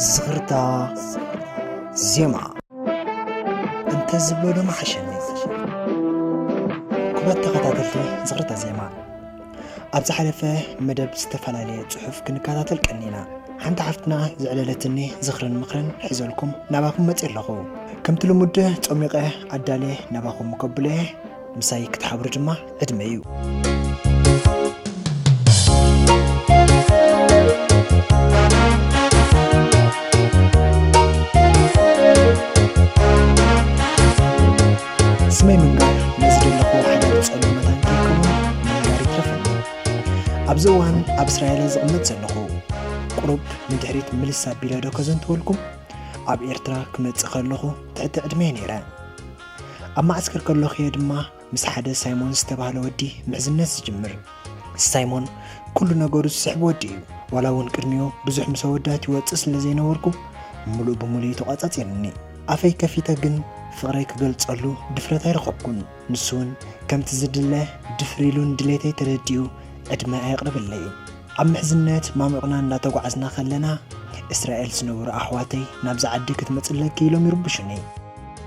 ዝኽርታ ዜማ እንተ ዝብሎ ዶ መሓሸኒ? ክቡራት ተኸታተልቲ ዝኽርታ ዜማ፣ ኣብ ዝሓለፈ መደብ ዝተፈላለየ ጽሑፍ ክንከታተል ቀኒና። ሓንቲ ሓፍትና ዘዕለለትኒ ዝኽርን ምኽርን ሒዘልኩም ናባኹም መጺእ ኣለኹ። ከምቲ ልሙድ ጾሚቐ ኣዳልየ ናባኹም ከብሎ እየ። ምሳይ ክትሓብሩ ድማ ዕድመ እዩ። ስመይ ምንጋር ነዚ ዘለኹዎ ሓዳር ጸሉ መታን ከይከውን ምንጋር ይትረፈኒ። ኣብዚ እዋን ኣብ እስራኤል ዝቕመጥ ዘለኹ፣ ቁሩብ ንድሕሪት ምልስ ኣቢለ ዶ ከዘንትወልኩም፣ ኣብ ኤርትራ ክመጽእ ከለኹ ትሕቲ ዕድመ ነይረ። ኣብ ማዕስከር ከለኹ እየ ድማ ምስ ሓደ ሳይሞን ዝተባህለ ወዲ ምሕዝነት ዝጅምር። ሳይሞን ኩሉ ነገሩ ዝስሕብ ወዲ እዩ። ዋላ እውን ቅድሚኡ ብዙሕ ምስ ኣወዳት ይወጽእ ስለ ዘይነበርኩ፣ ምሉእ ብምሉእ እዩ ተቋጻጺርኒ። ኣፈይ ከፊተ ግን ፍቕረይ ክገልጸሉ ድፍረት ኣይረኸብኩን። ንሱ እውን ከምቲ ዝድለ ድፍር ኢሉ ንድሌተይ ተረዲኡ ዕድመ ኣየቕርብለይን። ኣብ ምሕዝነት ማሚቑና እንዳተጓዓዝና ከለና፣ እስራኤል ዝነበሩ ኣሕዋተይ ናብዛ ዓዲ ክትመጽእ ኣለኪ ኢሎም ይርብሹኒ።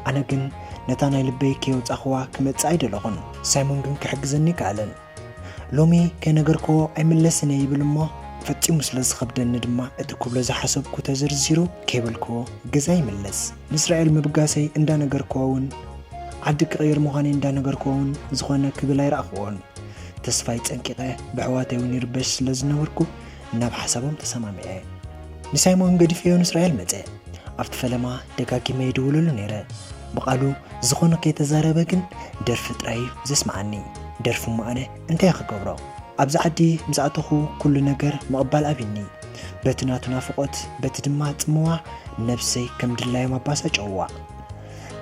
ኣነ ግን ነታ ናይ ልበይ ከየውጻኽዋ ክመጽእ ኣይደለኹን። ሳይሞን ግን ክሕግዘኒ ኣይከኣለን። ሎሚ ከይነገርክዎ ኣይምለስን እየ ይብል እሞ፣ ፈጺሙ ስለ ዝኸብደኒ ድማ እቲ ክብሎ ዝሓሰብኩ ተዘርዚሩ ከይበልክዎ ገዛ ይምለስ። ንእስራኤል ምብጋሰይ እንዳነገርክዎ እውን፣ ዓዲ ክቕይር ምዃነይ እንዳነገርክዎ እውን ዝኾነ ክብል ኣይረኣኽዎን። ተስፋይ ጸንቂቐ ብኣሕዋተይ እውን ይርበሽ ስለ ዝነበርኩ ናብ ሓሳቦም ተሰማሚዐ። ንሳይሞን ገዲፈዮ ንእስራኤል መጸ። ኣብቲ ፈለማ ደጋጊመ ይድውለሉ ነይረ። ብቓሉ ዝኾነ ከይተዛረበ ግን ደርፊ ጥራይ እዩ ዘስምዓኒ። ደርፊ እሞ ኣነ እንታይ ክገብሮ? ኣብዚ ዓዲ ምስ ኣተኹ ኩሉ ነገር ምቕባል ኣብዩኒ። በቲ ናቱ ናፍቖት፣ በቲ ድማ ጽምዋ ነብሰይ ከም ድላዮም ኣባሳጨውዋ።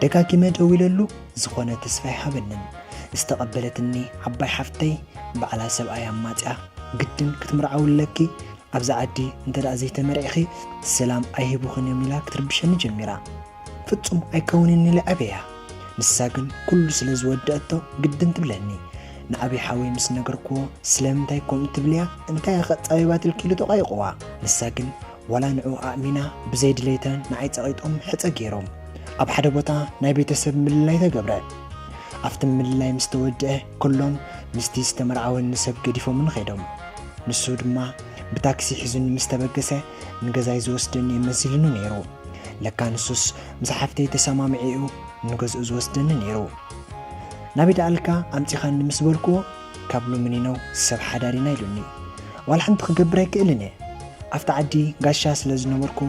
ደጋጊመ ደዊለሉ፣ ዝኾነ ተስፋ ኣይሃበንን። ዝተቐበለትኒ ዓባይ ሓፍተይ ባዕላ ሰብኣይ ኣማጽያ፣ ግድን ክትምርዓዊ ኣለኪ፣ ኣብዚ ዓዲ እንተ ደኣ ዘይተመርዒኺ ሰላም ኣይህቡኽን እዮም ኢላ ክትርብሸኒ ጀሚራ። ፍጹም ኣይከውንን ኢለ ኣበያ። ንሳ ግን ኩሉ ስለ ዝወደአቶ ግድን ትብለኒ። ንኣበይ ሓወይ ምስ ነገርክዎ ስለምንታይ ከምኡ ትብልያ፣ እንታይ ኢኻ ጻቢባት ኢልኪ ኢሉ ተቋይቕዋ። ንሳ ግን ዋላ ንዑ ኣእሚና ብዘይ ድሌታ ንዓይ ጸቒጦም ሕጸ ገይሮም። ኣብ ሓደ ቦታ ናይ ቤተሰብ ምልላይ ተገብረ። ኣብቲ ምልላይ ምስ ተወድአ ኩሎም ምስቲ ዝተመርዓወኒ ሰብ ገዲፎምኒ ኸይዶም። ንሱ ድማ ብታክሲ ሒዙኒ ምስ ተበገሰ ንገዛይ ዝወስደኒ እዩ መሲሉኒ ነይሩ። ለካ ንሱስ ምስ ሓፍተይ ተሰማሚዑ እዩ ንገዝኡ ዝወስደኒ ነይሩ። ናበይ ደኣልካ ኣምጺኻኒ ምስ በልክዎ፣ ካብ ሎሚ ንነው ሰብ ሓዳር ኢና ኢሉኒ። ዋላ ሓንቲ ክገብር ኣይክእልን እየ። ኣብቲ ዓዲ ጋሻ ስለ ዝነበርኩ፣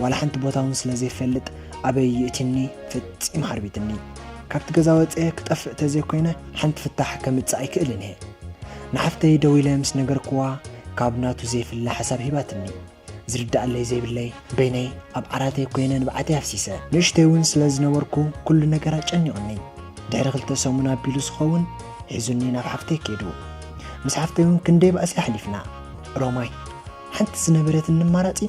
ዋላ ሓንቲ ቦታ እውን ስለ ዘይፈልጥ፣ ኣበይ ይእትኒ ፈጺሙ ሓርቢትኒ። ካብቲ ገዛ ወጺኤ ክጠፍእ ተዘይኮይነ ሓንቲ ፍታሕ ከምጽእ ኣይክእልን እየ። ንሓፍተይ ደዊለ ምስ ነገርክዋ፣ ካብ ናቱ ዘይፍለ ሓሳብ ሂባትኒ። ዝርዳኣለይ ዘይብለይ በይነይ ኣብ ዓራተይ ኮይነ ንብዓተይ ኣፍሲሰ። ንእሽተይ እውን ስለ ዝነበርኩ ኩሉ ነገር ኣጨኒቑኒ። ድሕሪ ክልተ ሰሙን ኣቢሉ ዝኸውን ሒዙኒ ናብ ሓፍተይ ከይዱ። ምስ ሓፍተይ እውን ክንደይ ባእሲ ኣሕሊፍና። ሮማይ ሓንቲ ዝነበረትኒ ኣማራጺ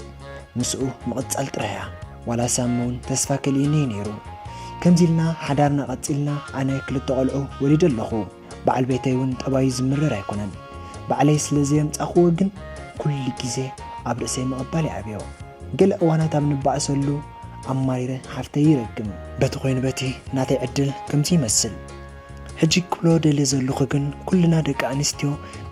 ምስኡ ምቕጻል ጥራይ እያ። ዋላ ሳሚ እውን ተስፋ ከሊእኒ እዩ ነይሩ። ከምዚ ኢልና ሓዳርና ቀጺልና ኣነ ክልተ ቆልዑ ወሊደ ኣለኹ። በዓል ቤተይ እውን ጠባዩ ዝምርር ኣይኮነን። ባዕለይ ስለ ዘየምጻእክዎ ግን ኩሉ ግዜ ኣብ ርእሰይ ምቕባል ይኣብዮ። ገለ እዋናት ኣብ ንባእሰሉ ኣማሪረ ሓፍተይ ይረግም። በቲ ኮይኑ በቲ ናተይ ዕድል ከምዚ ይመስል። ሕጂ ክብሎ ደልየ ዘለኹ ግን ኩልና ደቂ ኣንስትዮ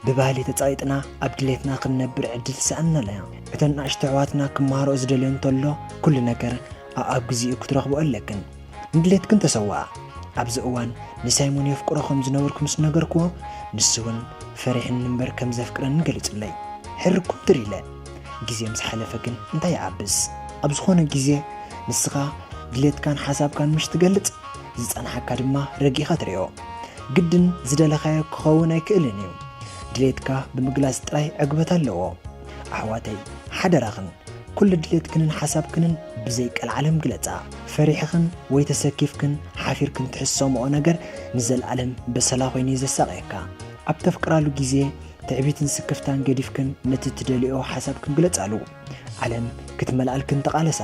ብባህሊ ተጻቒጥና ኣብ ድሌትና ክንነብር ዕድል ትስኣንና እያ። እተን ንኣሽቱ ኣሕዋትና ክመሃርኦ ዝደልዮ እንተሎ ኩሉ ነገር ኣኣብ ግዚኡ ክትረኽብኦ ኣለክን። ንድሌትክን ተሰውኣ። ኣብዚ እዋን ንሳይሞን የፍቅሮ ከም ዝነበርኩ ምስ ነገርክዎ፣ ንሱ እውን ፈሪሕኒ እምበር ከም ዘፍቅረኒ ገሊጹለይ። ሕርኩም ትር ኢለ። ግዜ ምስ ሓለፈ ግን እንታይ ይዓብስ? ኣብ ዝኾነ ግዜ ንስኻ ድሌትካን ሓሳብካን ምሽ ትገልጽ፣ ዝጸንሓካ ድማ ረጊእኻ ትርእዮ። ግድን ዝደለኻዮ ክኸውን ኣይክእልን እዩ። ድሌትካ ብምግላጽ ጥራይ ዕግበት ኣለዎ። ኣሕዋተይ፣ ሓደራኽን ኩሉ ድሌትክንን ሓሳብክንን ብዘይ ቀልዓለም ግለጻ። ፈሪሕኽን ወይ ተሰኪፍክን ሓፊርክን ትሕሰምኦ ነገር ንዘለኣለም በሰላ ኮይኑ እዩ ዘሳቕየካ። ኣብ ተፍቅራሉ ግዜ ትዕቢትን ስክፍታን ገዲፍክን ነቲ ትደልዮ ሓሳብክን ግለጻሉ። ዓለም ክትመልኣልክን ተቓለሳ።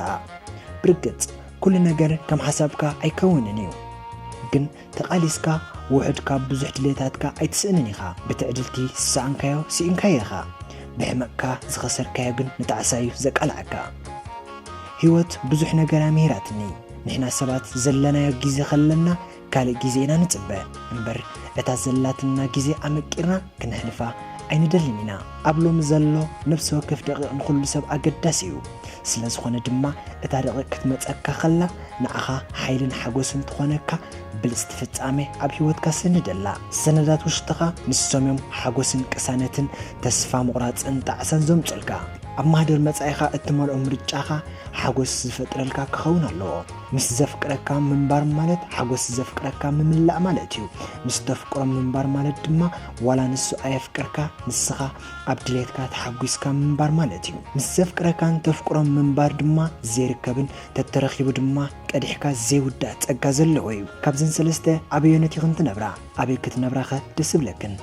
ብርግጽ ኩሉ ነገር ከም ሓሳብካ ኣይከውንን እዩ። ግን ተቓሊስካ ውሑድ ካብ ብዙሕ ድሌታትካ ኣይትስእንን ኢኻ። ብትዕድልቲ ዝሰኣንካዮ ስኢንካዮ ኢኻ። ብሕመቕካ ዝኸሰርካዮ ግን ንጣዕሳ እዩ ዘቃልዓካ። ህይወት ብዙሕ ነገር ኣምሂራትኒ። ንሕና ሰባት ዘለናዮ ግዜ ከለና ካልእ ግዜ ኢና ንጽበ እምበር፣ እታ ዘላትና ግዜ ኣመቂርና ክነሕልፋ ኣይንደልን ኢና። ኣብ ሎሚ ዘሎ ነፍሲ ወከፍ ደቂቕ ንኹሉ ሰብ ኣገዳሲ እዩ። ስለ ዝኾነ ድማ፣ እታ ደቂቕ ክትመጸካ ከላ፣ ንዓኻ ሓይልን ሓጎስን ትኾነካ ብልጽቲ ፍጻሜ ኣብ ህይወትካ ሰንደላ። ሰነዳት ውሽጥኻ ንሶም እዮም ሓጎስን ቅሳነትን ተስፋ ምቑራጽን ጣዕሳን ዘምጹልካ። ኣብ ማህደር መጻኢኻ እትመልኦ ምርጫኻ ሓጎስ ዝፈጥረልካ ክኸውን ኣለዎ። ምስ ዘፍቅረካ ምንባር ማለት ሓጎስ ዘፍቅረካ ምምላእ ማለት እዩ። ምስ ተፍቅሮ ምንባር ማለት ድማ ዋላ ንሱ ኣየፍቅርካ፣ ንስኻ ኣብ ድሌትካ ተሓጒስካ ምንባር ማለት እዩ። ምስ ዘፍቅረካን ተፍቅሮን ምንባር ድማ ዘይርከብን ተተረኺቡ ድማ ቀዲሕካ ዘይውዳእ ጸጋ ዘለዎ እዩ። ካብዘን ሰለስተ ኣበየኖት ኢኽን ትነብራ? ኣበይ ክትነብራኸ ደስ ይብለክን?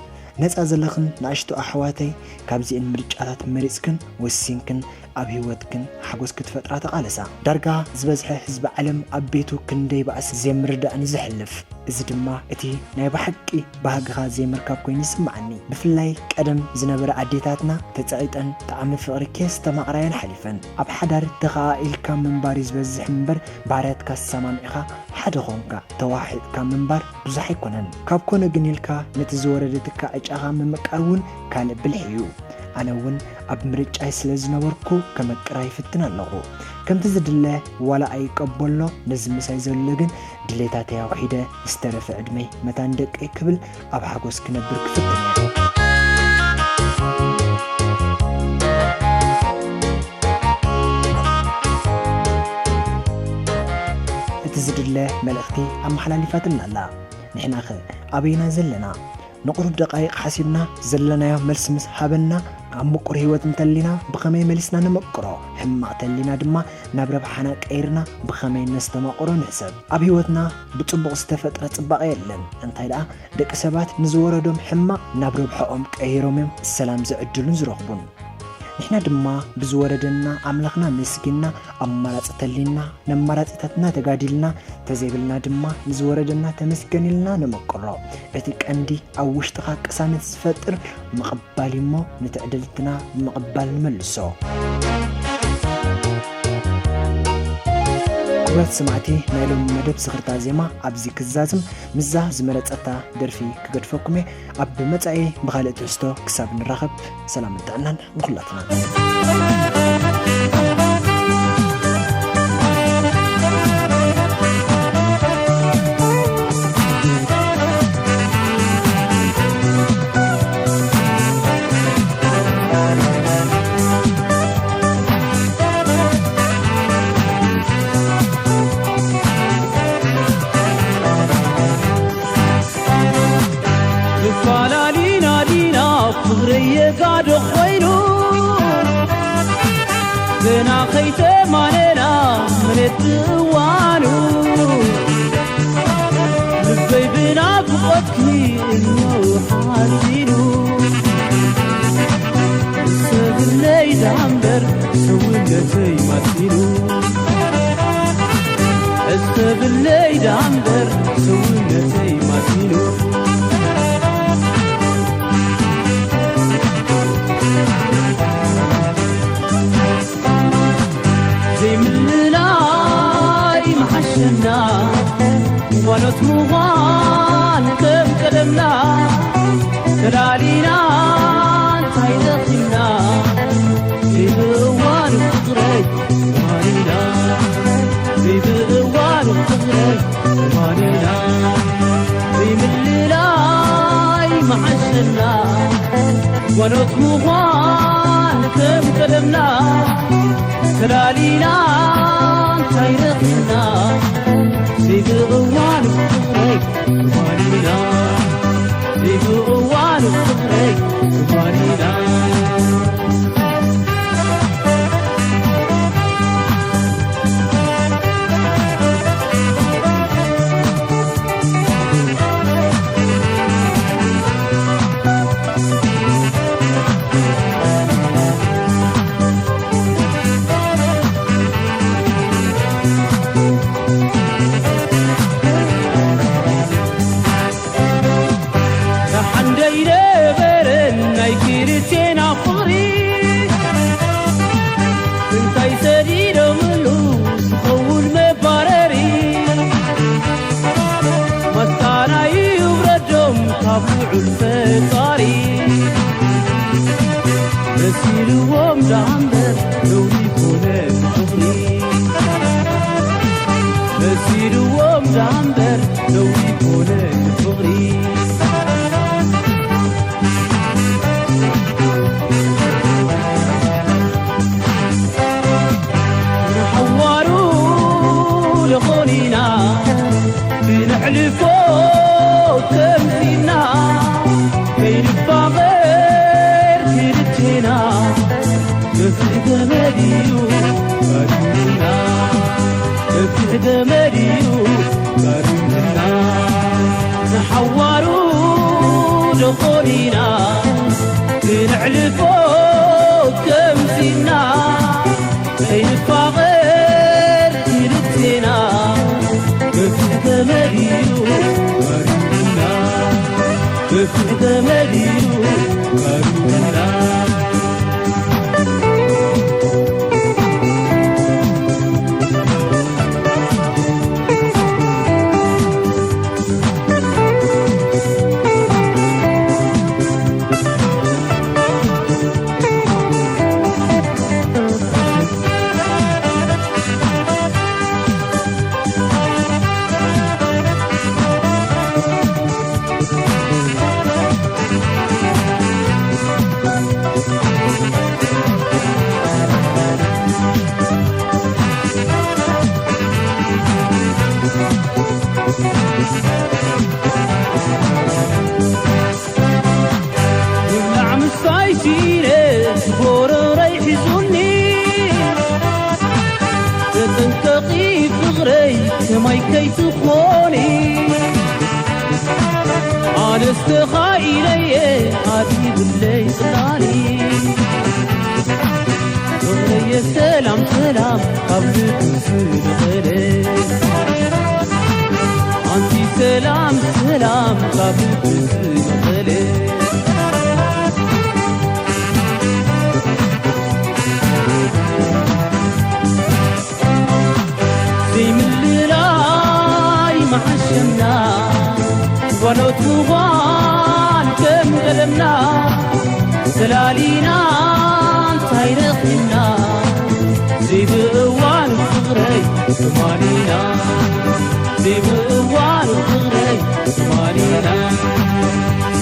ነጻ ዘለኽን ንኣሽቱ ኣሕዋተይ፣ ካብዚእን ምርጫታት መሪጽክን ወሲንክን ኣብ ህይወትክን ሓጎስ ክትፈጥራ ተቓለሳ። ዳርጋ ዝበዝሐ ህዝቢ ዓለም ኣብ ቤቱ ክንደይ ባእሲ ዘይምርዳእን እዩ ዘሕልፍ። እዚ ድማ እቲ ናይ ብሓቂ ባህግኻ ዘይምርካብ ኮይኑ ይስምዓኒ። ብፍላይ ቀደም ዝነበረ ኣዴታትና ተጸቒጠን ጣዕሚ ፍቕሪ ከየስተማቕራ እየን ሓሊፈን። ኣብ ሓዳር ተኸኣኢልካ ምንባር እዩ ዝበዝሕ እምበር፣ ባህርያትካ ኣሰማሚዕኻ ሓደ ኾንካ ተዋሒጥካ ምንባር ብዙሕ ኣይኮነን። ካብ ኮነ ግን ኢልካ ነቲ ዝወረደትካ ዕጫኻ ምምቃር እውን ካልእ ብልሒ እዩ። ኣነ እውን ኣብ ምርጫይ ስለ ዝነበርኩ ከመቅራ ይፍትን ኣለኹ። ከምቲ ዝድለ ዋላ ኣይቀበሎ፣ ነዚ ምሳይ ዘሎ ግን ድሌታተይ ኣውሒደ ዝተረፈ ዕድመይ መታን ደቀይ ክብል ኣብ ሓጎስ ክነብር ክፍትን እየ። እቲ ዝድለ መልእኽቲ ኣመሓላሊፋትልና ኣላ። ንሕናኸ ኣበይና ዘለና? ንቑሩብ ደቃይቕ ሓሲብና ዘለናዮ መልሲ ምስ ሃበና፣ ኣብ ምቁር ህይወት እንተሊና ብኸመይ መሊስና ነመቅሮ? ሕማቕ ተሊና ድማ ናብ ረብሓና ቀይርና ብኸመይ ነስተማቕሮ ንሕሰብ። ኣብ ህይወትና ብጽቡቕ ዝተፈጥረ ጽባቐ የለን። እንታይ ደኣ፣ ደቂ ሰባት ንዝወረዶም ሕማቕ ናብ ረብሓኦም ቀይሮም እዮም ሰላም ዝዕድሉን ዝረኽቡን። ንሕና ድማ ብዝወረደና ኣምላኽና ኣመስጊንና፣ ኣማራጺ ተሊና፣ ነማራጺታትና ተጋዲልና፣ ተዘይብልና ድማ ንዝወረደና ተመስገን ኢልና ነመቅሮ። እቲ ቀንዲ ኣብ ውሽጥኻ ቅሳነት ዝፈጥር ምቕባል እዩ እሞ፣ ንትዕድልትና ብምቕባል ንመልሶ። ክቡራት ሰማዕቲ፣ ናይ ሎሚ መደብ ዝኽርታ ዜማ ኣብዚ ክዛዝም፣ ምስዛ ዝመረጸታ ደርፊ ክገድፈኩም እየ። ኣብ መጻኢ ብኻልእ ትሕዝቶ ክሳብ ንራኸብ፣ ሰላምን ጥዕናን ንኹላትና። ተፋላሊና ዲና ፍቕረይ የጋዶ ኮይኑ፣ ገና ከይተማነና መሬት እዋኑ፣ ልበይ ብናፍቖትኪ እኖ ሓዚኑ። እሰብለይ ዳምበር ሰውነተይ ማሲኑ፣ እሰብለይ ዳምበር ሰውነተይ ማሲኑ። ዘይምልላይ መሓሸና፣ ጓኖት ምዃን ከም ቀደምና፣ ተላሊና እንታይ ረኺብና? ዘይብእዋን ፍቕረይ ተማሪና፣ ዘይብእዋን ፍቕረይ ተማሪና፣ ዘይምልላይ መሓሸና፣ ጓኖት ምዃን ከም ቀደምና፣ ተላሊና እንታይ ረኺብና? ዘይብእዋን ፍቕረይ ተማሪና፣ ዘይብእዋን ፍቕረይ ተማሪና። ደሓን ደይነበረን ናይ ክልቴና ሕልፎ ከምዚና ከይንፋቐር ክልቴና፣ ገፊሕ ገመድ እዩ ጋሪድና፣ ገፊሕ ገመድ እዩ ጋሪድና። ይብላዕ ምሳይ ሲለ ጎረረይ ሒዙኒ፣ ተጠንቀቒ ፍቕረይ ከማይ ከይትኾኒ። ኣነስ ተኻኢለየ ኣድሂብለይ ጽላሊ። ፍቕረየ ሰላም ሰላም ካብ ልቢ ዝነቐለ፣ ኣንቲ ሰላም ሰላም ካብ ልቢ ዝነቐለ። ዘይምልላይ መሓሸና፣ ጓኖት ምዃን ከም ቀደምና፣ ተላሊና እንታይ ረኺብና? ዘይብእዋን ፍቕረይ ትማሊና፣ ዘይብእዋን ፍቕረይ ትማሊና።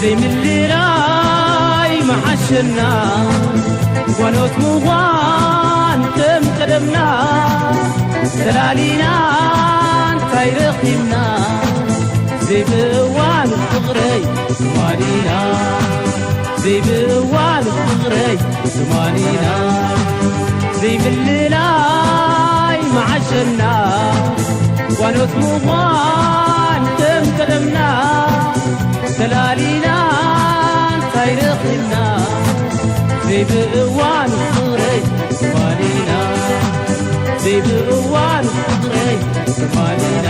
ዘይምልላይ መሓሸና፣ ጓኖት ምዃን ከም ቀደምና፣ ተላሊና እንታይ ረኺብና? ዘይብእዋን ፍቕረይ ትማሊና፣ ዘይብእዋን ፍቕረይ ትማሊና። ዘይምልላይ መዓሸና፣ ጓኖት ምዃን ከም ቀደምና፣ ተላሊና እንታይ ረኺብና? ዘይብእዋን ፍቕረይ ትማሊና፣ ዘይብእዋን ፍቕረይ ትማሊና።